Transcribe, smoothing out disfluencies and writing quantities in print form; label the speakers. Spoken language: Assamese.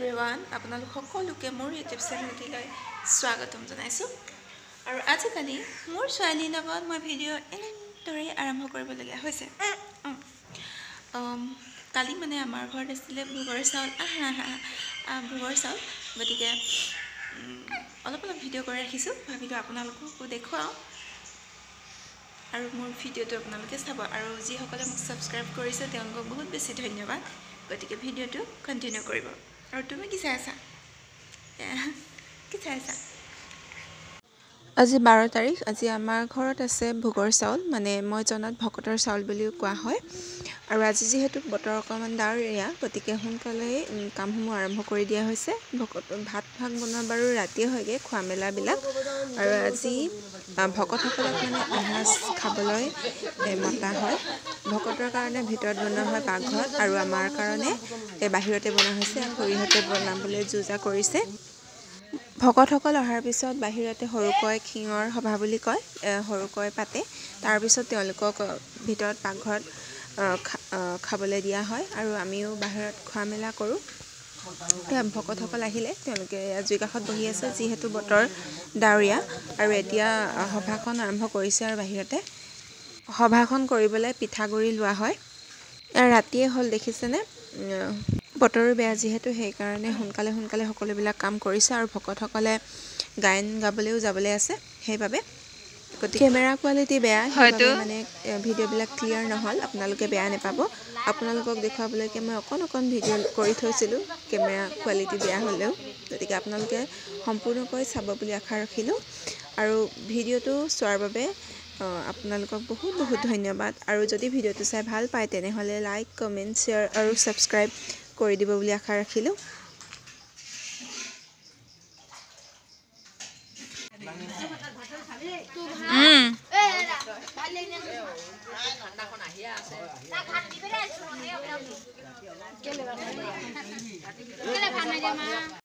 Speaker 1: এভৰিৱান, আপোনালোক সকলোকে মোৰ ইউটিউব চেনেলটিলৈ স্বাগতম জনাইছোঁ। আৰু আজিকালি মোৰ ছোৱালীৰ লগত মই ভিডিঅ' এনেদৰেই আৰম্ভ কৰিবলগীয়া হৈছে। কালি মানে আমাৰ ঘৰত আছিলে ভোগৰ চাউল, আহা আহা ভোগৰ চাউল, গতিকে অলপ অলপ ভিডিঅ' কৰি ৰাখিছোঁ, ভাবিলোঁ আপোনালোককো দেখুৱাওঁ আৰু মোৰ ভিডিঅ'টো আপোনালোকে চাব। আৰু যিসকলে মোক ছাবস্ক্ৰাইব কৰিছে তেওঁলোকক বহুত বেছি ধন্যবাদ। গতিকে ভিডিঅ'টো কণ্টিনিউ কৰিব। আৰু তুমি কি চাই আছা? কি চাই আছা? আজি 12 তাৰিখ, আজি আমাৰ ঘৰত আছে ভোগৰ চাউল, মানে মই জনাত ভকতৰ চাউল বুলিও কোৱা হয়। আৰু আজি যিহেতু বতৰ অকণমান ডাৱৰীয়া, গতিকে সোনকালেই কামসমূহ আৰম্ভ কৰি দিয়া হৈছে। ভকত ভাত ভাগ বনোৱা বাৰু ৰাতিয়ে হয়গৈ খোৱা মেলাবিলাক। আৰু আজি ভকতসকলক মানে এসাঁজ খাবলৈ মতা হয়। ভকতৰ কাৰণে ভিতৰত বনোৱা হয় পাকঘৰত, আৰু আমাৰ কাৰণে বাহিৰতে বনোৱা হৈছে। খুৰীহঁতে বনাবলৈ যো-জা কৰিছে। ভকতসকল অহাৰ পিছত বাহিৰতে সৰুকৈ শিঙৰ সভা বুলি কয়, সৰুকৈ পাতে। তাৰপিছত তেওঁলোকক ভিতৰত পাকঘৰত খাবলৈ দিয়া হয় আৰু আমিও বাহিৰত খোৱা মেলা কৰোঁ। ভকতসকল আহিলে তেওঁলোকে জুই কাষত বহি আছে, যিহেতু বতৰ ডাৱৰীয়া। আৰু এতিয়া সভাখন আৰম্ভ কৰিছে আৰু বাহিৰতে সভাখন কৰিবলৈ পিঠাগুড়ি লোৱা হয়। ৰাতিয়ে হ'ল দেখিছেনে, বতৰো বেয়া যিহেতু, সেইকাৰণে সোনকালে সোনকালে সকলোবিলাক কাম কৰিছে। আৰু ভকতসকলে গায়ন গাবলৈও যাবলৈ আছে, সেইবাবে। গতিকে কেমেৰা কোৱালিটি বেয়া, সেইবাবে মানে ভিডিঅ'বিলাক ক্লিয়াৰ নহ'ল, আপোনালোকে বেয়া নাপাব। আপোনালোকক দেখুৱাবলৈকে মই অকণ অকণ ভিডিঅ' কৰি থৈছিলোঁ, কেমেৰা কোৱালিটি বেয়া হ'লেও। গতিকে আপোনালোকে সম্পূৰ্ণকৈ চাব বুলি আশা ৰাখিলোঁ। আৰু ভিডিঅ'টো চোৱাৰ বাবে আপোনালোকক বহুত বহুত ধন্যবাদ। আৰু যদি ভিডিঅ'টো চাই ভাল পায় তেনেহ'লে লাইক, কমেণ্ট, শ্বেয়াৰ আৰু ছাবস্ক্ৰাইব কৰি দিব বুলি আশা ৰাখিলোঁ।